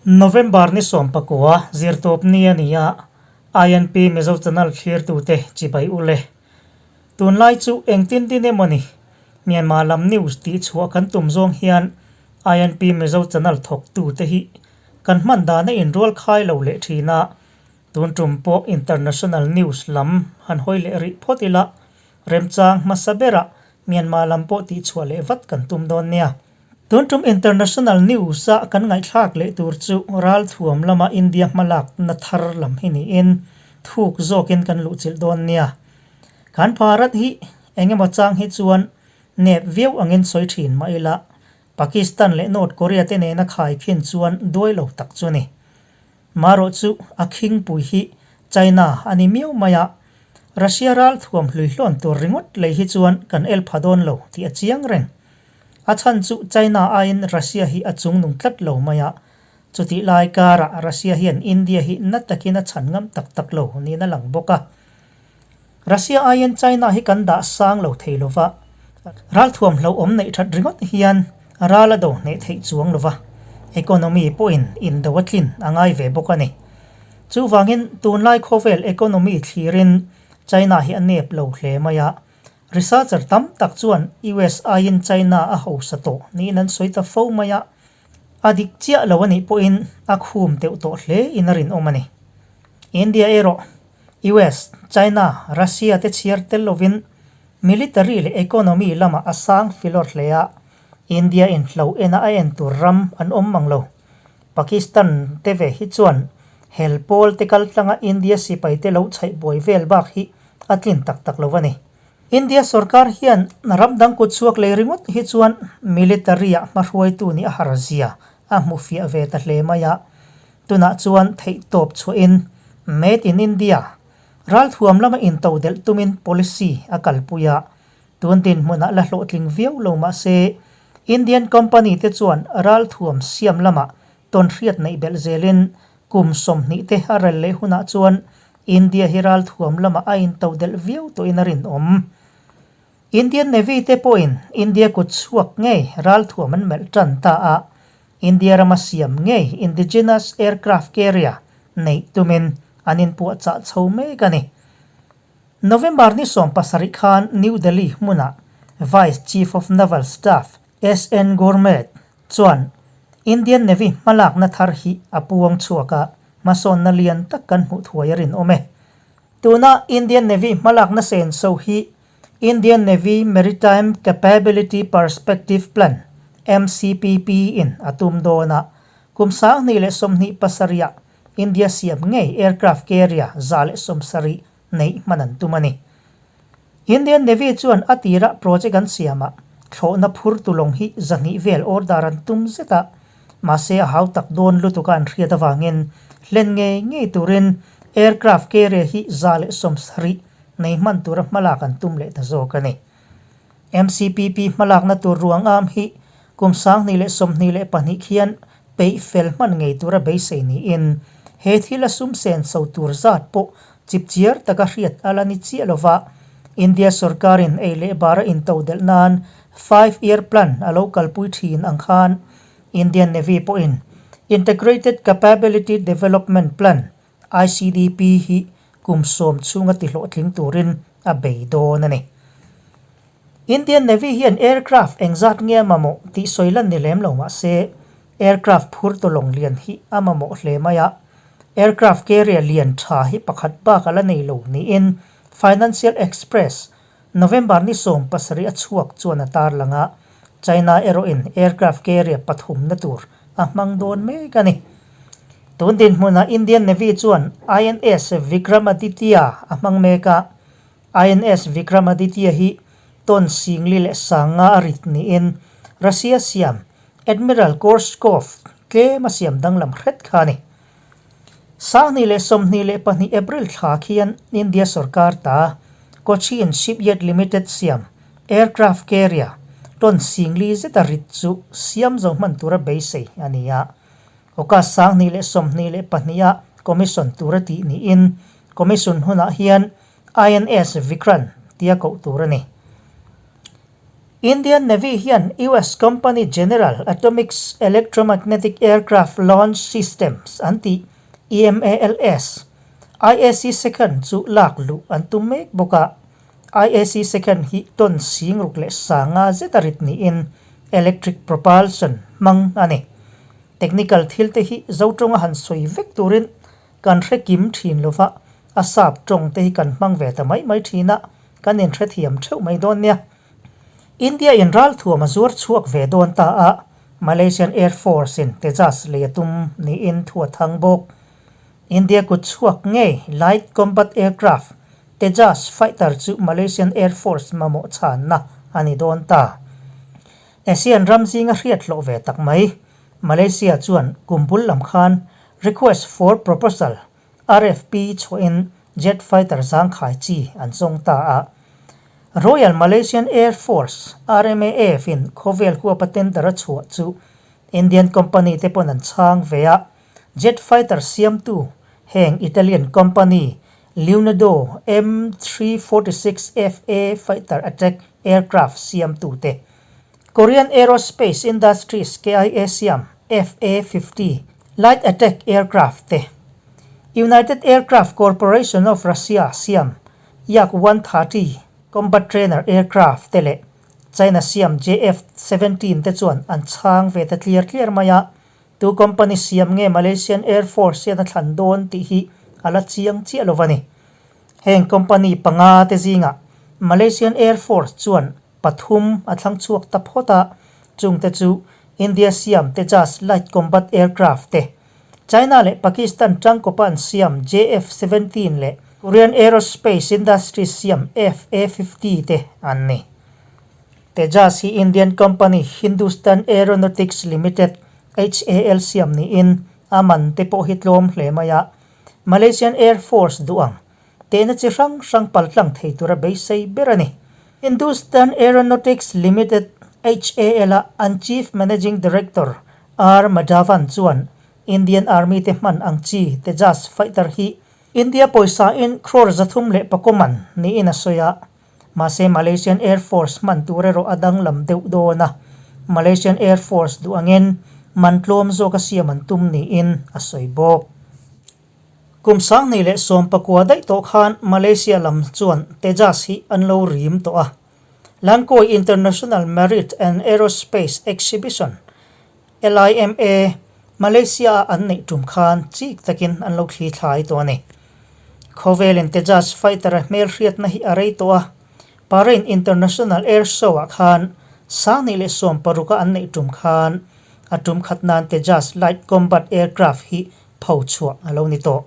November ni 19 zirtawp ni a ni a, INP Mizo Channel thlirtute chibai u le. Tunlai chu engtin tin emaw ni, Myanmar lam news tih chhuah kan tum zawng hian INP Mizo Channel thawktute hi kan hman dan a inrual khai lo leh thin a, tun tum pawh international news lam han hawi leh rih phawt ila, remchang hmasa berah Myanmar lam pawh tih chhuah leh vat kan tum dawn nia. Tun tum international news a kan ngaihthlak leh tur chu ralthuam lama India hmalakna thar lam hi niin thuk zawkin kan luhchilh dawn nia. Kan Bharat hi eng emaw chang hi chuan nep viau angin sawi thin mah ila, Pakistan leh North Korea te nena khaikhin chuan duai lo tak chu a ni. Marawh chu a khingpui hi China a ni miau mai a, Russia ralthuam hluihlawn tur ringawt lei hi chuan kan el pha dawn lo tih a chiang reng. A chhan chu China aiin Russia hi a chungnung tlat lo mai a, chutih lai karah Russia hian India hi na takin a chhan ngam tak tak lo niin a lang bawk a. Russia aiin China hi kan dah sang lo thei lo va, ralthuam hlauhawm neih that ringawt hian ral a do hneh theih chuang lo va, economy pawhin indo a tlin a ngai ve bawk a ni. Chuvangin tunlai khawvel economy thlirin China hi a nep lo hle mai a, researcher tam tak chuan US aiin China a hausa tawh niin an sawi ta fo mai a, a dik chiah lo a nih pawhin a khum deuh tawh hle in a rinawm a ni. India erawh US, China, Russia te chhiar tel lovin military leh economy lamah a sang filawr hle a, India in hlo ena a en tur ram an awm mang lo. Pakistan te ve hi chuan hel pawl te kal tlanga India sipai te lo chhaih buai vel bak hi a tlin tak tak lo a ni. India sorkar hian ram dang kut chhuak lei ringawt hi chuan military ah hmahruaitu nih a har zia a hmu fiah ve ta hle mai a, Tunah chuan theihtawp chhuahin Made in India ralthuam lama intodelh tumin policy a kalpui a, tun dinhmunah la hlawhtling viau lo mah se Indian company te chuan ralthuam siam lamah tawnhriat neih belh zelin kum 20 te a rel leh hunah chuan India hi ralthuam lamah a intodelh viau tawhin a rinawm. Indian Navy te pawhin India kut chhuak ngei ralthuam an melh tan ta a, India rama siam ngei indigenous aircraft carrier neih tumin an inpuahchah chho mek a ni. November ni 17 khan New Delhi hmunah Vice Chief of Naval Staff SN Gurmeet chuan Indian Navy hmalakna thar hi a puang chhuak a, hmasawnna lian tak kan hmuh thuai a rinawm e. Tuna Indian Navy hmalakna senso hi Indian Navy Maritime Capability Perspective Plan, MCPP, in a tum dawn a, kum 2027 ah India siam ngei aircraft carrier 170 neih hman an tum a ni. Indian Navy chuan a tirah project an siamah thlawhna phur tulawng hi 200 vel order an tum zet a, mahse a hau tak dawn lutuk a an hriat avangin hlen ngei ngei turin aircraft carrier hi 170 nei hman tura hmalak an tum leh ta zawk a ni. MCPP hmalakna tur ruang am hi kum 2022 khian peih fel hman ngei tura beisei niin he thil a sum sen so tur zat pawh chipchiar taka hriat a la ni chiah lova, India sorkarin ei leh bara intodelh nan Five Year Plan a lo kalpui thin ang khan Indian Navy pawhin Integrated Capability Development Plan, ICDP, hi kum 10 chhunga tihlawhtling turin a bei dawn a ni. Indian Navy hian aircraft engzat nge a mamawh tih sawi lan ni lem lo mah se, aircraft phur tawlawng lian hi a mamawh hle mai a, aircraft carrier lian tha hi pakhat bak a la nei lo niin Financial Express, November ni 17 a chhuak chuan a tarlang a, China erawhin aircraft carrier pathumna tur a hmang dawn mek a ni. Tun dinhmunah Indian Navy chuan INS Vikramaditya a hmang mek a, INS Vikramaditya hi ton 45 a rit niin Russia siam Admiral Gorshkov tlem a siam danglam hret kha a ni. 2022 April thla khian India sorkar ta Cochin Shipyard Limited siam aircraft carrier ton 4000 zeta rit chu siam zo hman tura beisei a ni a. August 2022 a commission tura tih niin commission hunah hian INS Vikrant tia koh tur a ni. Indian Navy hian US company General Atomics Electromagnetic Aircraft Launch Systems an tih, EMALS, IAC Second chu lak luh an tum mek bawk a. IAC Second hi ton 65 zet a rit niin electric propulsion hmang a ni. Technical thil te hi Zo tawnga han sawi vek turin kan hre kim thin lova, a sap tawng te hi kan hmang ve ta mai mai thin a, kan inhrethiam theuh mai dawn nia. India in ralthuam a zuar chhuak ve dawn ta a, Malaysian Air Force in Tejas lei a tum niin thu a thang bawk. India kut chhuak ngei Light Combat Aircraft, Tejas fighter chu Malaysian Air Force mamawh chhanna a ni dawn ta. ASEAN ram zinga hriat hlawh ve tak mai, Malaysia chuan kum bul lam khan Request for Proposal, RFP, chhuahin jet fighter zangkhai chi an zawng ta a. Royal Malaysian Air Force, RMAF, in khawvel huapa tender a chhuah chu Indian company te pawn an chhang ve a. Jet fighter siamtu heng Italian company Leonardo M-346 FA fighter attack aircraft siamtu te, Korean Aerospace Industries, KIA, siam FA-50 light attack aircraft te, United Aircraft Corporation of Russia siam Yak-130 combat trainer aircraft te leh China siam JF-17 te chuan an chhang ve ta tliar tliar mai a. Tu company siam nge Malaysian Air Force hian a thlan dawn tih hi a la chiang chiah lo a ni. Heng company panga te zingah Malaysian Air Force chuan pathum a thlang chhuak ta phawt a, chungte chu India siam Tejas Light Combat Aircraft te, China leh Pakistan tangkawpa an siam JF-17 leh Korean Aerospace Industries siam FA-50 te an ni. Tejas hi Indian company Hindustan Aeronautics Limited, HAL, siam niin a man te pawh hi tlawm hle mai a. Malaysian Air Force duh ang tehna chi hrang hrang paltlang thei tura beisei ber a ni. Hindustan Aeronautics Limited, HAL, a an Chief Managing Director R Madhavan chuan Indian Army te hman ang chi Tejas fighter hi India pawisa in crore 304 man niin a sawi a. Mahse Malaysian Air Force hman tur erawh a danglam deuh dawn a, Malaysian Air Force duh angin man tlawm zawk a siam an tum niin a sawi bawk. Kum 2019 daih tawh khan Malaysia lam chuan Tejas hi an lo rim tawh a. Langkawi International Marine and Aerospace Exhibition, LIMA, Malaysia-a an neih tum khan chik takin an lo thli thlai tawh a ni. Khawvelin Tejas fighter-a hmelhriatna hi a rei tawh a, Bahrain International Air Show-ah khan 2016-a an neih tum khan a tum khat nan Tejas Light Combat Aircraft hi pho chhuah a lo ni tawh.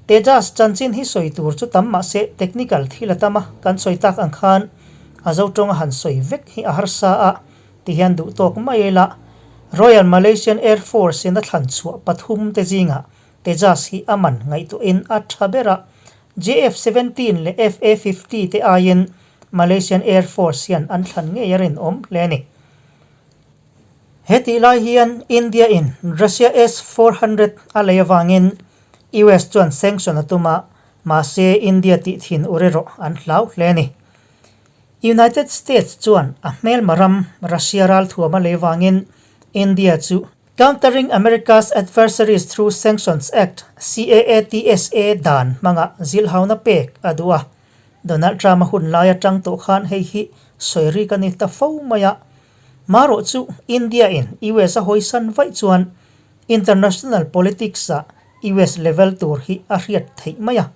Tejas chanchin hi sawi tur chu tam mah se technical thil a tam a, kan sawi tak ang khan a zo tawnga han sawi vek hi a harsa a ti hian duh tawk mai ila. Royal Malaysian Air Force in a thlan chhuah pathum te zingah Tejas hi a man ngaihtuahin a tha ber a, JF-17 leh FA-50 te aiin Malaysian Air Force hian an thlan ngei a rinawm hle a ni. He tih lai hian India in Russia S-400 a lei avangin US chuan sanction a tum a, mahse India tih thin ur erawh an hlau hle a ni. United States chuan a hmelma ram Russia ralthuam a lei vangin India chu Countering America's Adversaries Through Sanctions Act, CAATSA, dan hmanga zilhauna pek a duh a. Donald Trump a hun lai atang tawh khan hei hi sawi rik a ni ta fo mai a. Marawh chu India in US a hawisan vaih chuan international politics ah US level tur hi a hriat theih mai a.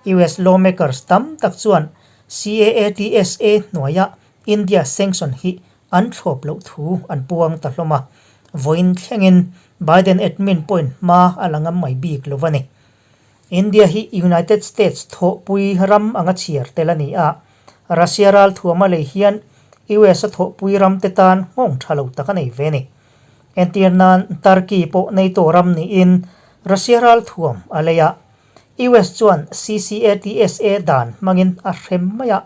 US lawmakers tam tak chuan CAATSA hnuaia India sanction hi an thlawp loh thu an puang ta hlawm a. Vawiin thlengin Biden admin pawhin hma a la ngam mai bik lo a ni. India hi United States thawhpui ram anga chhiar tel a ni a, Russia ralthuam a lei hian US a thawhpui ram te tan nghawng tha lo tak a nei ve a ni. Entir nan Turkey pawh NATO ram niin Russia ralthuam a lei a, US chuan CCATSA dan hmangin a hrem mai a,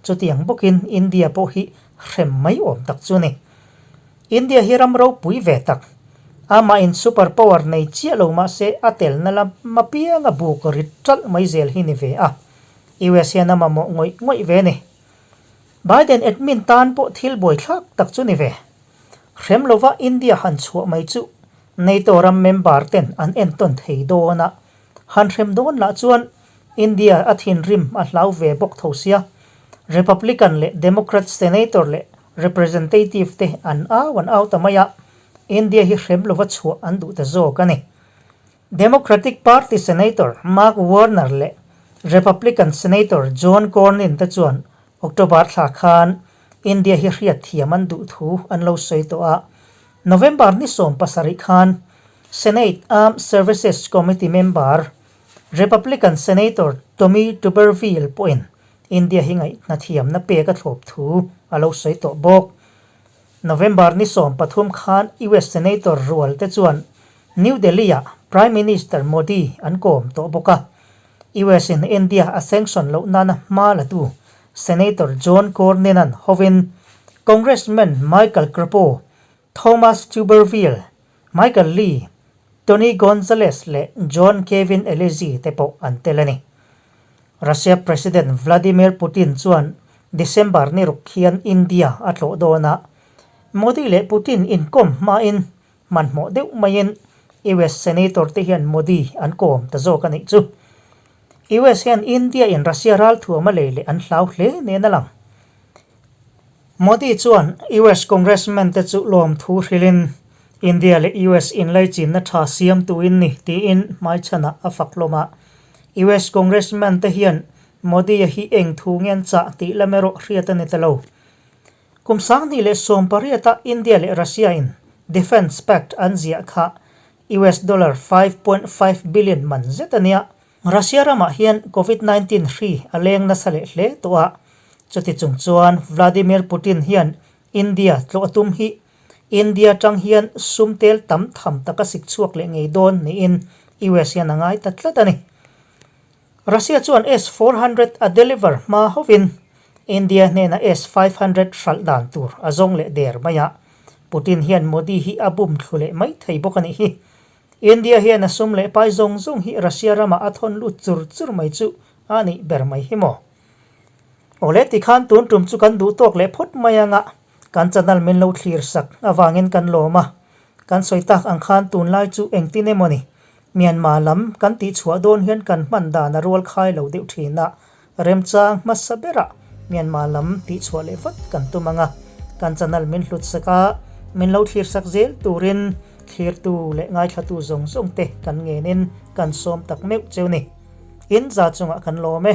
chutiang bawkin India pawh hi hrem mai awm tak chu a ni. India hi ram ropui ve tak. Amahin super power nei chiah lo mahse a telna lam apianga buk rit ṭalh mai zel hi ni ve a. US hian a mamawh ngawih ngawih ve a ni. Biden admin tan pawh thil buaithlak tak chu ni ve. Hrem lova India han chhuah mai chu NATO ram member ten an entawn thei dawn a, han hrem dawn lah chuan India a thinrim a hlau ve bawk tho sia. Republican leh Democrat Senator leh Representative te an au an au ta mai a, India hi hrem lova chhuah an duh ta zawk a ni. Democratic Party Senator Mark Warner leh Republican Senator John Cornyn te chuan October thla khan India hi hriatthiam an duh thu an lo sawi tawh a. November ni 70 khan Senate Armed Services Committee member Republican Senator Tommy Tuberville pawhin India hi ngaihnathiamna pek a thlawp thu a lo sawi tawh bawk. November ni 13 khan US Senator rual te chuan New Delhi-ah Prime Minister Modi an kawm tawh bawk a. US in India a sanction loh nana hma la tu Senator John Cornyn-a'n hovin Congressman Michael Crapo, Thomas Tuberville, Michael Lee, Tony Gonzales leh John Kevin Elezy te pawh an tel a ni. Russia President Vladimir Putin chuan December ni ruk hian India a tlawh dawn a, Modi leh Putin inkawm hmain hmanhmawh deuh maiin US Senator te hian Modi an kawm ta zawk a nih chu. US hian India in Russia ralthuam a lei leh an hlau hle nen a lang. Modi chuan US Congressman te chu lawmthu hrilhin India leh US inlaichinna tha siamtuin ni tiin hmaichhanah a fak hlawm a. US Congressman te hian Modi-a hi eng thu nge an chah tih lam erawh hriat a ni ta lo. Kum 2018-a India leh Russia in Defence Pact an ziah kha US dollar 5.5 billion man zet a nia. Russia ramah hian Covid 19 hri a leng nasa leh hle tawh a, chuti chung chuan Vladimir Putin hian India tlawh a tum hi India tang hian sum tel tam tham tak a sik chhuak leh ngei dawn niin US hian a ngai ta tlat a ni. Russia chuan S 400 a deliver hma hovin India hnena S 500 hralh dan tur a zawng leh der mai a, Putin hian Modi hi a bum thlu leh mai thei bawk a nih hi. India hian a sum leh pai zawng zawng hi Russia ramah a thawn lut chur chur mai chu a nih ber mai hi maw? Awle tikhan tun tum chu kan duh tawk leh phawt mai anga kan channel min lo thlir sak avangin kan lawm a, kan sawi tak ang khan tunlai chu engtin emaw ni Myanmar lam kan tih chhuah dawn hian kan hman dan a rual khai lo deuh thin a, remchang hmasa berah Myanmar lam tih chhuah leh vat kan tum ang a, kan channel min hlut sak a, min lo thlir sak zel turin thlirtu leh ngaithlatu zawng zawng te kan ngenin kan sawm tak meuh cheu ni. In za chungah kan lawm e.